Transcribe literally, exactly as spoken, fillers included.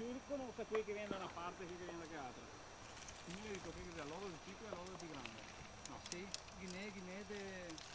Circono sta quei che vien da na parte e quei che vien da che altra. Quindi go dito che l'oro xe picoło e l'oro xe pì grande. No. Sì, ghinè, ghinè de...